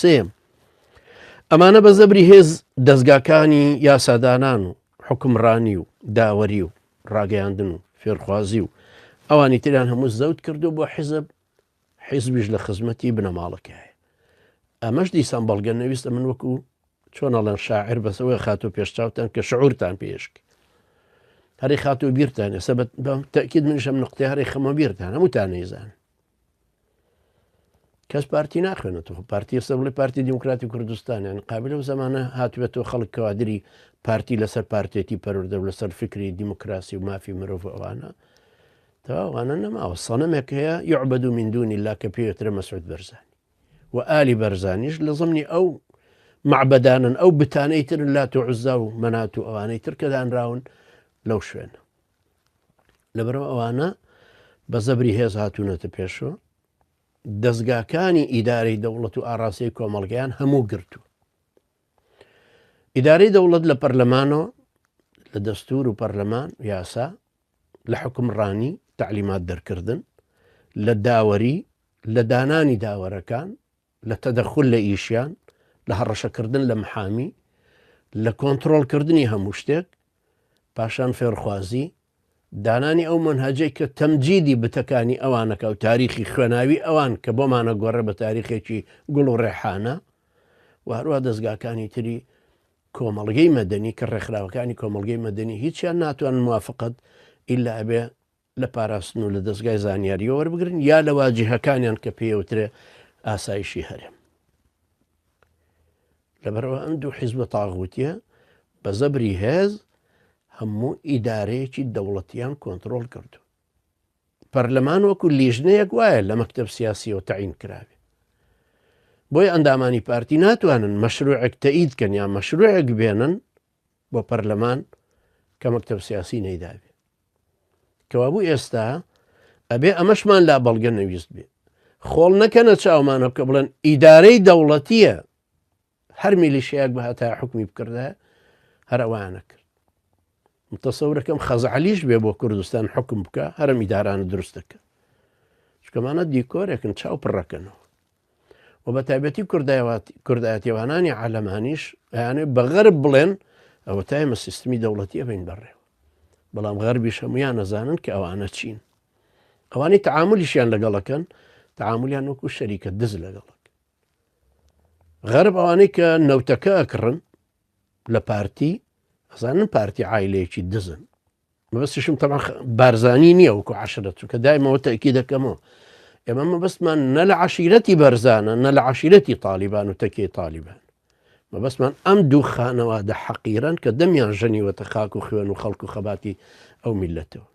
سێم ئەمانە بە زەبری هێز دەستگاکانی یاسادانان و حکمڕانی و داوەری و ڕاگەیاندن و فێرخوازی و ئەوانی تریان هەموو زەوت کردو بۆ حیزب حیزبیش لە خزمەتی بنەماڵەکەیە ئەمەش دیسان بەڵگە نەویستە من وەکو چۆن ئەڵێن شاعر بەسەوەی خاتۆ پێشچاوتان کە شعورتان پێشک هەری خاتۆ بیرتان ئێستا تەکیید منیش ئەم نقطەی هەری خەمە بیرتان هەمووتان نەیزان کەس پارتی ناخوێنێتەوە پارتی ئێستا بڵێ پارتی دیموکراتی کوردستان یان قابل و زمانە هاتوێتەوە خەڵک کەوادری پارتی لەسەر پارتێتی پەروەردە و لەسەر فکری دیموکراسی و مافی مرۆڤ ئەوانە تەواوانە نەماوە سەنەمێک هەیە يعبد من دون الله کە پێوترە مەسعود بەرزانی و ئالی بەرزانیش لە زمنی ئەو معبدانن ئەو بتانەی ترن لات و عزا و مەنات و ئەوانەی تر کە دانراون لەو شوێنە لەبەرەوە ئەوانە بە زەبری هێز هاتوونەتە پێشەوە دەستگاکانی ئیدارەی دەوڵەت و ئاراسی کۆمەڵگەیان هەموو گرتوو ئیدارەی دەوڵەت لە پەرلەمانەوە لە دەستور و پەرلەمان یاسا لە حکومڕانی تعلیمات دەرکردن لە داوەری لە دانانی داوەرەکان لە تەدەخول لە ئیشیان، لە هەڕەشەکردن لە محامی، لە کۆنتڕۆڵکردنی هەموو شتێک، پاشان فێرخوازی، دانانی ئەو مەنهەجەی کە تەمجیدی بتەکانی ئەوانەکا و تاریخی خوێناوی ئەوان کە بۆمانە گۆڕێ بە تاریخێکی گوڵ و ڕێحانە و هەروە دەزگاکانی تری کۆمەڵگەی مەدەنی کە ڕێکخراوەکانی کۆمەڵگەی مەدەنی هیچیان ناتوانن موافقەت ئیلا ئەبێ لە پاراستن و لە دەزگای زانیاریەوە وەربگرن یا لە واجیهەکانیان کە پێیەوترێ ئاسایشی هەرێم. لەبەرئەوە ئەم دوو حیزبە تاغوتیە بە زەبری هێز هەموو ئیدارەیەکی دەوڵەتیان کۆنترۆڵ کردو. پەرلەمان وەکو لیژنەیەک وایە لە مەکتەب سیاسیەوە تەعین کراوێ. بۆیە ئەندامانی پارتی ناتوانن مەشروعێک تەئید کەن یا مەشروعێک بێنن بۆ پەرلەمان کە مەکتەب سیاسی نەیدابێ. کەوابوو ئێستا ئەبێ ئەمەشمان لا بەڵگە نەویست بێ خۆڵ نەکەنە چاومانە بکە بڵێن ئیدارەی دەوڵەتیە هەر میلیشیایەک بە هەتا حکومی بکردە هەر ئەوانە کرد متەسەورەکەم خەزعەلیش بێ بۆ کوردستان حکم بکە هەرم ئیدارانە دروست دەکە چکەمانە دیکۆرێکن چاو پڕەکەنەوە و بە تایبەتی کوردایەتیوانانی عالەمانیش ئەیانێ بە غەرب بڵێن ئەوە تا ئێمە سیستمی دەوڵەتی ئەبین بەڕێوە بەڵام غەربیش هەمویان نەزانن کە ئەوانە چین ئەوانەی تعاملیشیان لەگەڵەکەن تعاملیان وەکو شەریکە دز لەگەڵک غەرب ئەوانەی کە نەوتەکە ئەکڕن لە پارتی ئەزانن پارتی عیلەیەکی دزن مەبەستیشم تەبعەن بارزانی نییە وەکو عەشرەت چونکە دایمەوە تەئکید دەکەمەوە ئێمە مەبەستمان نە لە عەشیرەتی بەرزانە نە لە عەشیرەتی تالیبان و تەکیەی تالیبان مەبەستمان ئەم دوو خانەوادە حەقیرەن کە دەمیان ژەنیوەتە خاک و خوێن و خەڵک و خەباتی ئەو میلەتەوە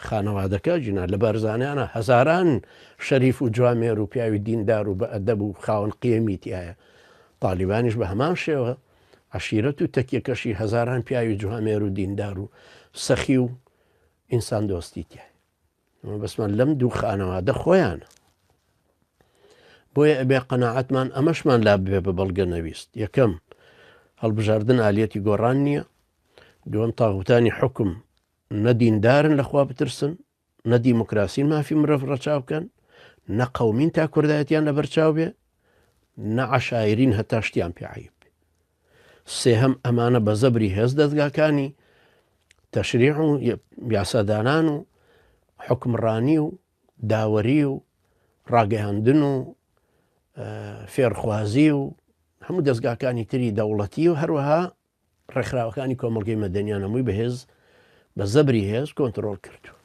خانەوادەکە ژنا لە بارزانیانە هەزاران شەریف و جوامێر و پیاوی دیندار و بە ئەدەب و خاوەن قیەمی تایە تالیبانیش بە هەمان شێوە عەشیرەت و تەکیەکەشی هەزاران پیاوی جوامێر و دیندار و سەخی و ئینسان دۆستی تایە مەبەستمان لەم دوو خانەوادە خۆیانە بۆیە ئەبێ قەناعەتمان ئەمەشمان لا ببێ بە بەڵگە نەویست یەکەم هەڵبژاردن ئالیەتی گۆڕان نییە دووەم تاغوتانی حکم نە دیندارن لەخوا بترسن نە دیموکراسین مافی مرۆڤ ڕەچاو بکەن، نە قەومین تا کوردایەتیان لەبەر چاو بێ، نە عەشایرین هەتا شتیان پێ عەیب بێ. سێهەم ئەمانە بە زەبری هێز دەزگاکانی تەشریع و یاسادانان و حکمڕانی و داوەری و ڕاگەیاندن و فێرخوازی و هەموو دەزگاکانی تری دەوڵەتی و هەروەها ڕێکخراوەکانی کۆمەڵگەی مەدەنیان هەمووی بەهێز بە زەبری هێز کۆنتترۆل کردو.